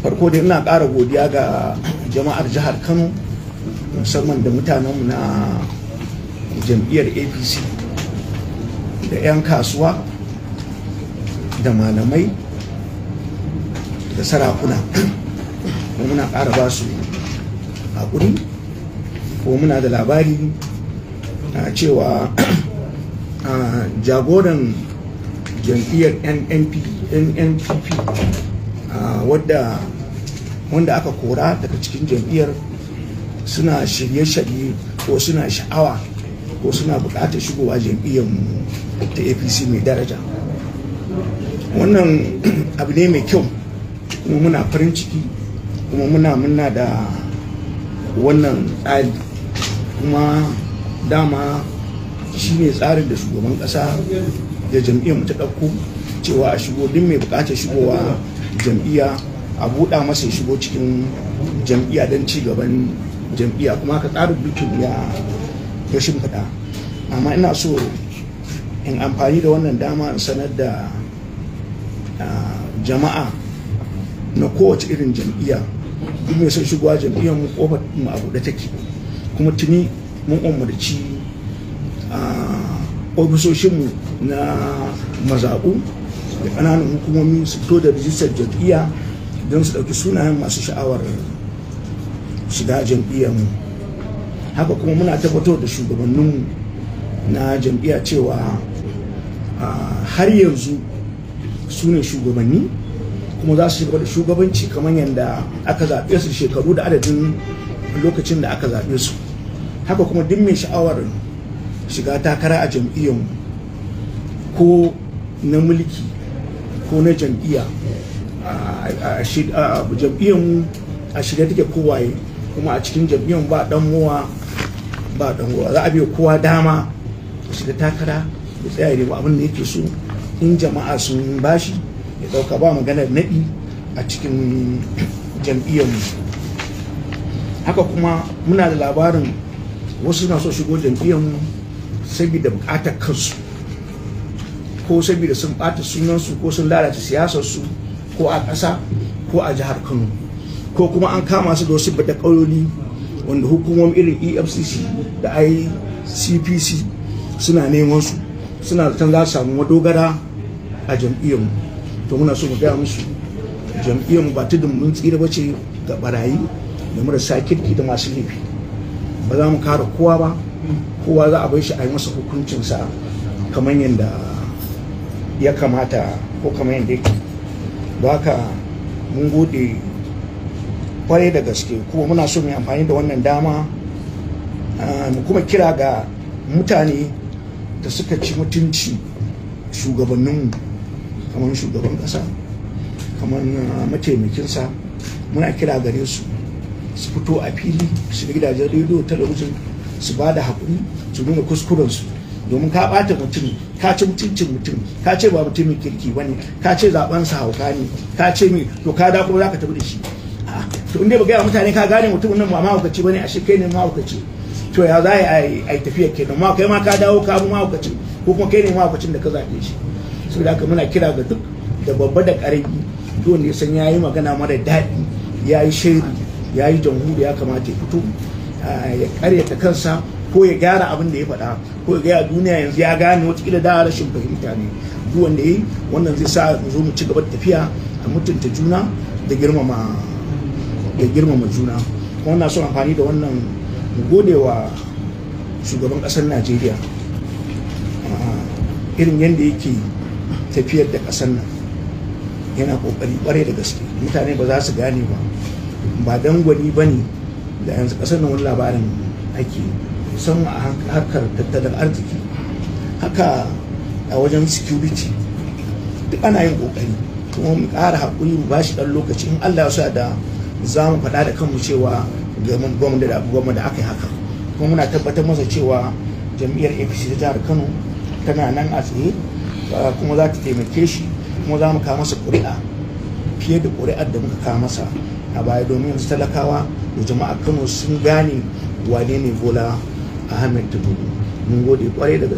Farko dai ina ƙara godiya ga jama'ar jihar Kano, musamman da mutanenmu na jam'iyyar APC da 'yan kasuwa da malamai da sarakuna. Kuma muna ƙara ba su haƙuri, ko muna da labari cewa jagoran jam'iyyar NNPP wanda aka kora daga cikin jam'iyyar suna shirye-shirye ko suna sha'awa ko suna buƙatar shigowa jam'iyyar mu ta APC mai daraja. Wannan abu ne mai kyau, kuma muna farin ciki, kuma muna da wannan tsari, kuma dama shine tsarin da shugaban ƙasa da jam'iyyar mu ta ɗauko, cewa a shigo duk mai buƙatar shigowa jam'iyya a buɗa masa ya shigo cikin jam'iyya don ci gaban jam'iyya, kuma haka tsarin mulkin ya shimfiɗa. Amma ina so in amfani da wannan dama in sanar da jama'a na kowace irin jam'iyya, duk mai son shigowa jam'iyyar mu, kofar mu a buɗe take. Kuma tuni mun umarci ofisoshinmu na mazaɓu da ƙananan hukumomi su fito da rijistar jam'iyya don su ɗauki sunayen masu sha'awar shiga jam'iyyarmu. Haka kuma muna tabbatar da shugabanninmu na jam'iyya cewa har yanzu su ne shugabanni, kuma za su shiga da shugabanci kamar yadda aka zaɓe su shekaru da adadin lokacin da aka zaɓe su. Haka kuma duk mai sha'awar shiga takara a jam'iyyarmu, ko na mulki ko na jam'iyya, jam'iyyarmu a shirye take kowaye. Kuma a cikin jam'iyyar ba dan mowa ba dan gowa, za a biya kowa dama shiga takara ya tsaya ya nemi abin da yake so. In jama'a sun bashi ya dauka, ba maganar naɗi a cikin jam'iyyarmu. Haka kuma muna da labarin wasu na so shigo jam'iyyarmu saboda bukatar kansu, ko saboda sun ɓata sunansu, ko sun lalata siyasarsu, ko a ƙasa ko a jihar Kano, ko kuma an kama su da wasu badakaloli wanda hukumomi irin EFCC da ICPC suna neman su, suna zaton za su samu madogara a jam'iyyarmu. To muna so mu gaya musu, jam'iyyarmu ba tudun mun tsira ba ce ga barayi da marasa kirki da masu laifi. Ba za mu kare kowa ba, kowa za a bar shi a yi masa hukuncinsa kamar yadda ya kamata ko kamar yadda yake. Ba haka mun gode kwarai da gaske, kuma muna so mu yi amfani da wannan dama mu kuma kira ga mutane da suka ci mutunci shugabanninmu, kamar shugaban kasa, kamar mataimakinsa. Muna kira gare su su fito a fili, su gidajen rediyo, talabijin, su ba da haƙuri, su nuna kuskurensu. Domin ka ɓata mutum, ka ci mutuncin mutum, ka ce ba mutumin kirki ba ne, ka ce zaɓensa hauka ne, ka ce mai, to ka da kuma za ka tafi da shi. To in dai ba gaya mutane ka gane mutumin nan ba mahaukaci ba ne, ashe kai ne mahaukaci, to ya za a yi tafiya kenan? Ma kai ma ka dawo ka bi mahaukaci, ko kuma kai ne mahaukacin da ka zaɓe shi. Saboda haka muna kira ga duk da babba da ƙarami, duk wanda ya san ya yi magana mara daɗi, ya yi shiri, ya yi jamhuri, ya kamata ya fito ya karyata kansa, ko ya gyara abin da ya faɗa, ko ya gaya duniya yanzu ya gane watakila da rashin fahimta ne. Duk wanda ya yi wannan zai sa mu zo mu ci gaba da tafiya a mutunta juna da girmama juna. Kuma na son amfani da wannan mu gode wa shugaban ƙasar Najeriya irin yadda yake tafiyar da ƙasar nan. Yana ƙoƙari ƙwarai da gaske. Mutane ba za su gane ba, ba dan gwani ba ne da yanzu ƙasar nan wani labarin ake, musamman a harkar tattalin arziki, haka a wajen security, duk ana yin ƙoƙari. Kuma mu ƙara haƙuri, mu bashi ɗan lokaci. In Allah ya sa da za mu faɗa da kanmu cewa gwamnati da aka yi haka. Kuma muna tabbatar masa cewa jam'iyyar APC ta jihar Kano tana nan a tsaye, kuma za ta taimake shi, kuma za mu kawo masa ƙuri'a fiye da ƙuri'ar da muka kawo masa a baya, domin yanzu talakawa da jama'a Kano sun gane wane ne Bola Ahmed Tinubu. Mun gode kwarai da gaske.